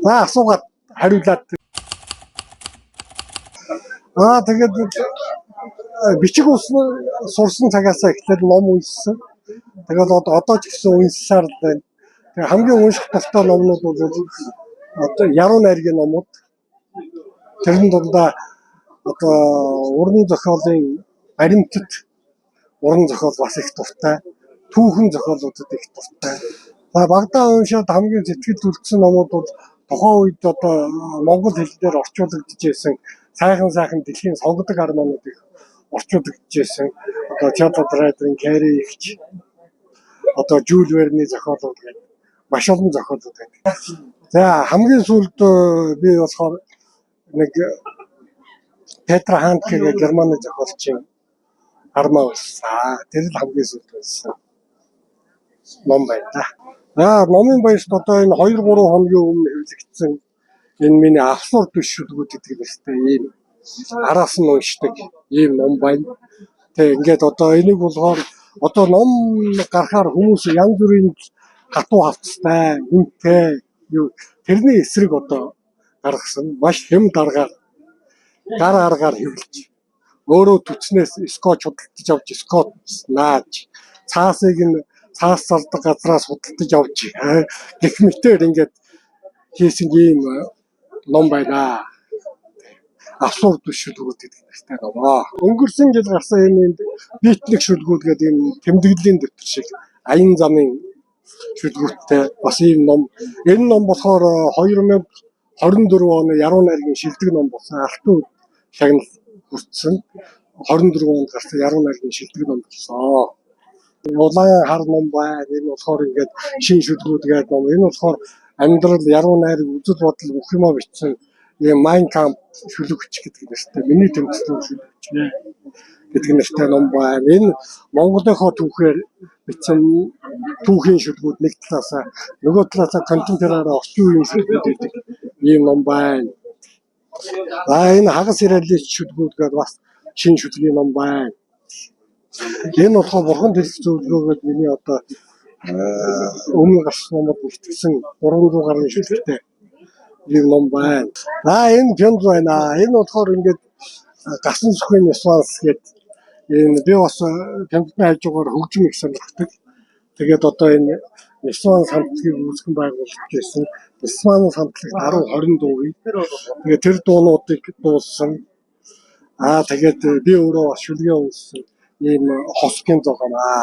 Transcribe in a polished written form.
За, асуугаад хариулаад. Аа, тэгээд бичиг сурсан цагаасаа эхлээд ном уншсан. Тэгээд одоо ч гэсэн уншсаар л байна. Тэгээд хамгийн унших дуртай номнууд бол одоо яруу найргийн номууд. Тэрэн дундаа одоо уран зохиолын баримтат уран зохиол бас их дуртай. Түүхэн зохиолуудад их дуртай. За, багадаа уншаад хамгийн сэтгэлд үлдсэн номууд бол тухайн үед одоо монгол хэл дээр орчуулагдаж байсан сайхан сайхан дэлхийн сонгодог романууд их орчуулагдаж байсан. Одоо Теодор Драйзерын Кэри эгч, одоо Жюль Верний зохиолууд гэдэг маш олон зохиолууд байдаг. За, хамгийн сүүлд би болохоор нэг Петра Хандке гэх Германы зохиолчийн роман уншсан. Тэр л хамгийн сүүлд уншсан ном байна да. Аа, номын баярт одоо энэ 2 3 хоногийн өмнө хэвлэгдсэн энэ миний абсурд биш шүлгүүд гэдэг нэртэй ийм араас нь уншдаг ийм ном байна. Тэг ингээд одоо энийг болохоор одоо ном гарахаар хүмүүс янз бүрийн хатуу хавтастай, үнэтэй юу тэрний эсрэг одоо гаргасан маш хэм даргаар гар аргаар хэвлэж өөрөө төцнөөс скотч худалдаж авч скотч нааж цаасыг нь цаас зардаг газраас худалдаж авч гэх мэтээр ингээд хийсэн ийм ном байна. Абсурд биш шүлгүүд гэдэг нэртэй номоо. Өнгөрсөн жил гарсан энэ beatnik шүлгүүд гэдэг энэ тэмдэглэлийн дэвтэр шиг аян замын шүлгүүдтэй бас ийм ном. Энэ ном болохоор 2024 оны яруу найргийн шилдэг ном болсон. Алтан шагнал хүртсэн. 24 онд гарсан яруу найргийн шилдэг ном болсон. Улаан хар ном байна. Энэ болохоор ингээд шин шүлгүүд гэдэг ном. Энэ болохоор амьдрал, яруу найраг, үзэл бодол бүх юмаа бичсэн ийм Mein Kampf шүлэгч гэдэг нэртэй миний тэмцэлэн шүлэгч гэдэг нэртэй ном байна. Энэ Монголынхоо түүхээр бичсэн түүхийн шүлгүүд нэг талаасаа, нөгөө талаасаа contemporary орчин үеийн шүлгүүд гэдэг ийм ном байна. За, энэ хагас реалист шүлгүүд гэдэг бас шин шүлгийн ном байна. Энэ болохоор бурхан хэлэх зөвлөгөөгөөд миний одоо өмнө гарсан номууд нэгтгэсэн 300 гаруй шүлэгтэй ийм ном байна. За, энэ пянз байна. Энэ болохоор ингээд гасан зүрхийн Нисванс гэдэг энэ би бас пянзны хажуугаар хөгжим их сонирхдаг. Тэгээд одоо энэ Нисванс хамтлагийг үүсгэн байгуулж байсан. Нисванс хамтлаг 10 20 дуугийг. Тэгээд тэр дуунуудыг дуулсан. Аа, тэгээд би өөрөө бас шүлгээ уншсан ийм хос пянз байгаа.